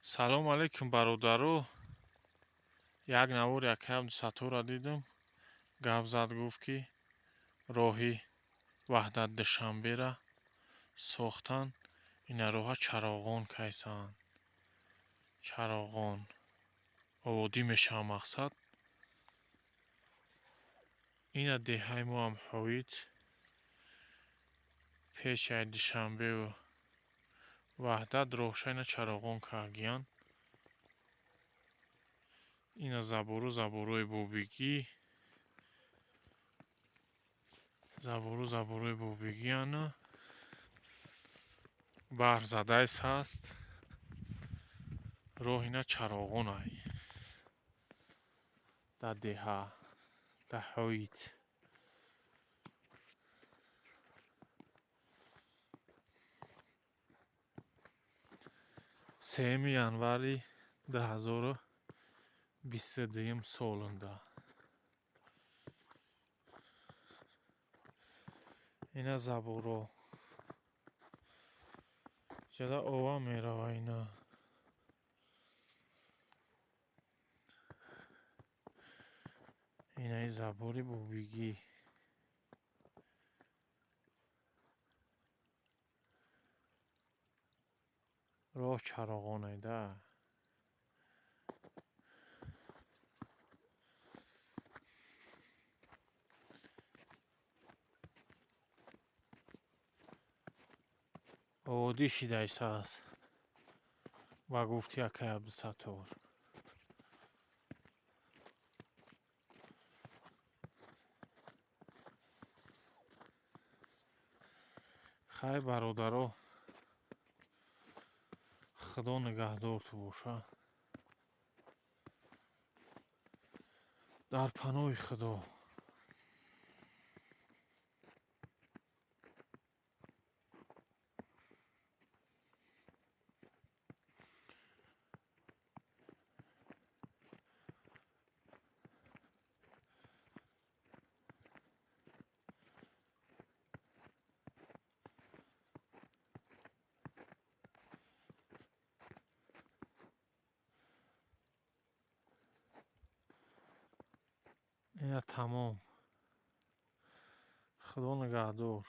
Салом алейкум, бародаро. Як навор якай Абдусатторро дидум. Гап зад, гуфт, ки роҳи Ваҳдат Душанбера сохтан, ина роҳа чароғон кайсанд. Чароғон. Оводӣ мешавад мақсад. Ина деҳаи моам ҳоид. Пешаи Душанбеву Ваҳдат роҳша ина чароғон кардгиянд. Ина забору заборои бобигӣ. Забору заборои бобигиану. Барф задаис ҳаст. Роҳ ина чароғонай. Дар деҳа, дар ҳоид. 3 январи 2022 солында. Ина заборо. Ҷада ова мерава ина. Инаи забори бобигӣ. Роҳ чароғонай да. Оводӣ шидаис ҳаст. Ба гуфти акай Абдусаттор. Хай, бародаро, Худо нигаҳдорту боша. Дар паноҳи Худо. Ина тамом. Худо нигаҳдор.